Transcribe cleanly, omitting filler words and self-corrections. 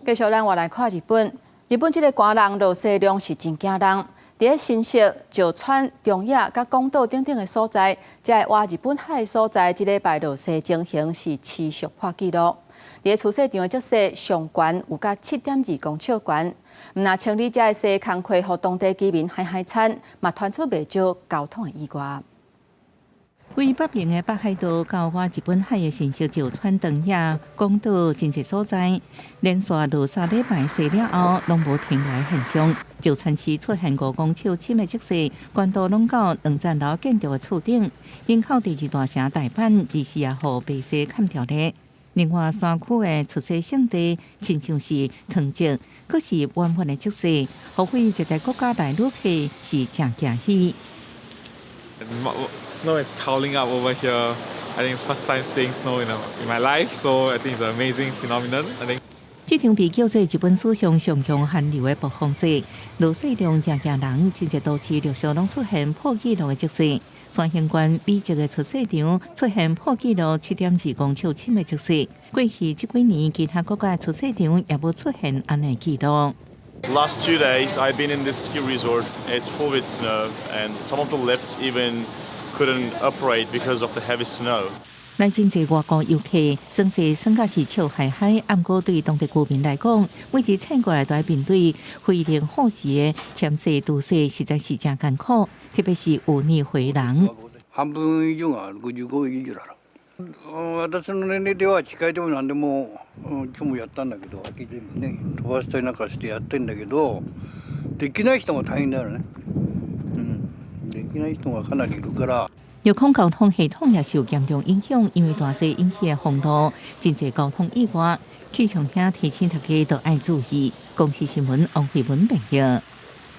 繼續咱來看日本，日本這个寒冷落雪量是真驚人。佇咧新潟、石川、長野佮廣島等等的所在，這个倚日本海的所在，這禮拜落雪情形是持續破紀錄。佇咧貯雪場的積雪上懸有甲7.2公尺懸，毋但清理這个雪工課，予當地居民害害慘，嘛傳出袂少交通的意外。位北邊的北海道到倚日本海的新潟、石川、長野、廣島真濟所在，連續落三禮拜雪了後，攏無停落來現象。石川市出現5公尺深的積雪，懸度攏到兩層樓建築的厝頂。人口第二大城大阪，二四也予白雪崁著咧。另外，山區的出雪勝地，親像是藤澤，閣是滿滿的積雪，予飛一個國家來旅客是誠驚喜。 Snow is piling up over here. I think first time seeing snow in my life, so I think it's an amazing phenomenon. I think. 這場被叫做日本史上上強寒流的暴風雪，落雪量誠驚人，真濟都市陸續攏出現破紀錄的積雪。山形縣美澤的貯雪場出現破紀錄7.2公尺深的積雪。過去這幾年，其他國家的貯雪場也無出現按呢紀錄。 Last 2 days, I've been in this ski resort. It's full with snow, and some of the lifts even couldn't operate because of the heavy snow. 來真濟外國遊客，算是算甲是笑嗨嗨，毋過對當地居民來講，每日醒過來都愛面對非常厚實的潛雪都雪，實在是誠艱苦，特別是有年歲人。半分以上が65以上だろ。私の年齢では機械でも何でも、今日もやったんだけど、秋全部ね、飛ばしたりなんかしてやってんだけど、できない人も大変だよね。うん、できない人がかなりいるから。陸空交通系統也受嚴重影響，因為大雪引起的封路，真濟交通意外。氣象廳提醒大家都愛注意。公視新聞王慧文編譯。